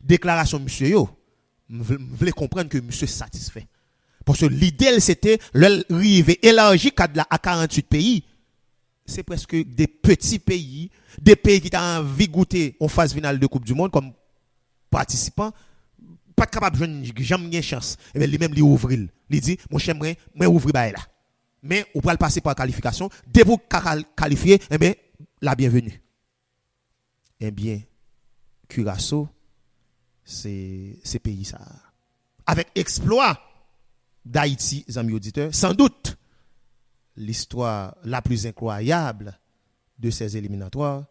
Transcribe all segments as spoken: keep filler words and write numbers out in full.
deklarasyon misye yo, m vle, m vle konprann ke misye satisfè. Paske lide l se te, lè l rive elaji kad la a karanntuit peyi, se prèske de peti peyi, de peyi ki ta anvi goute yon faz final de Koup di Mond kòm patisipan, pa t kapab jwenn, janm gen chans. Ebyen, li menm, li ouvri l. Li di, monchè, mwen, mwen ouvri bagay la. Men, ou pral pase pa kalifikasyon. Depi w ka kal-, kalifye, ebyen, la byenveni. Ebyen, Curaçao, se, se peyi sa a. Avèk eksplwa Dayiti, zanmi oditè, sans doute, l'histoire la plus incroyable de ces éliminatoires,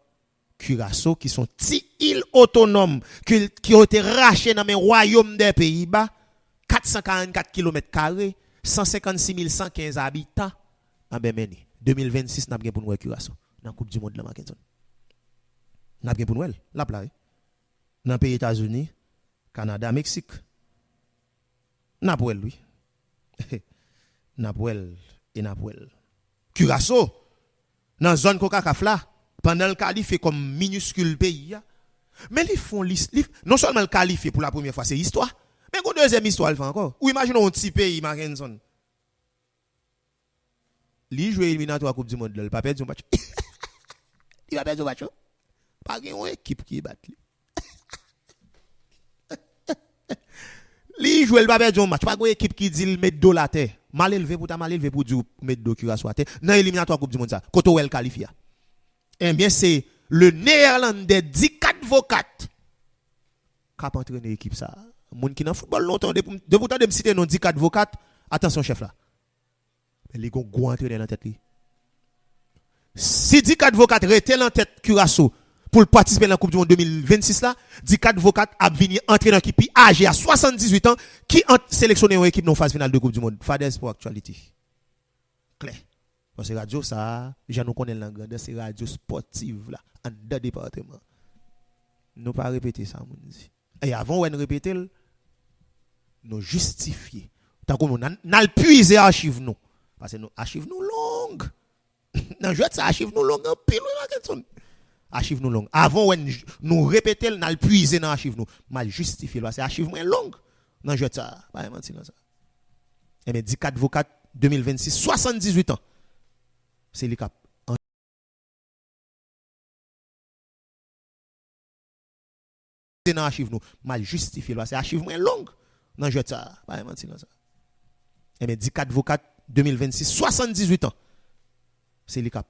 Curaçao, ki se yon ti il otonòm ki, ki yo te rache nan men Wayòm dè Peyiba, kat san karannkat kilomèt kare, san senkannsis mil san kenz abitan, anben men ni. De mil vennsis, n ap gen pou n wè Curaçao nan Koup di Mond lan, Mackenson. N ap gen pou n wè l. L ap la, wi. Nan peyi Etazini, Kanada, Meksik. N ap wè l, wi. N ap wè l e n ap wè l. Curaçao, nan zòn konkakaf la, pandan l kalifye kòm miniskil peyi a, men li fè yon lis, li, non sèlman l kalifye pou la premyè fwa, se istwa, men gon dezyèm istwa l fè ankò. Ou imajine w yon ti peyi, Mackenson. Li jwe eliminatwa Koup di Mond la, li pa pèdi yon match. Li pa pèdi yon match, non. Pa gen yon ekip ki bat li. Li jwe, li pa pèdi yon match. Pa gen yon ekip ki di l met do l atè. Malelve pou ta malelve pou di w met do Curaçao atè. Nan eliminatwa Koup di Mond sa, kote w wè l kalifye a. Ebyen, se le Néerlandais Dick Advocaat k ap antrene ekip sa. Moun ki nan foutbòl lontan, depi, depi w tande m site non Dick Advocaat, atansyon chèf la. Men li gon gwo antrenè nan tèt li. Si Dick Advocaat rete nan tèt Curaçao pou l patisipe nan Koup di Mond de mil vennsis la, Dick Advocaat ap vini antrenè ki pi aje a swasanndizuit an, ki ant seleksyone yon ekip nan faz final de Koup di Mond. Fadèz pou aktyalite. Klè. Paske radyo sa a, jan nou konnen l nan grandans, se radyo spòtiv la, anndan depatman. Nou pa repete sa moun di. E avan w wè n repete l, nou jistifye. Tankou nou, n a, n al pwize achiv nou. Paske nou, achiv nou long. Nan jwèt sa, achiv nou long anpil, wi, Mackenson. Achiv nou long. Avan w wè n, nou repete l, n al pwize nan achiv nou. M al jistifye l, paske achiv mwen long nan jwèt sa. Pa gen manti nan sa. Ebyen, Dick Advocaat, de mil vennsis, swasanndizuit an. Se li k ap nan achiv nou. M al jistifye l, paske achiv mwen long nan jwèt sa. Pa gen manti nan sa. Ebyen, Dick Advocaat, de mil vennsis, swasanndizuit an. Se li k ap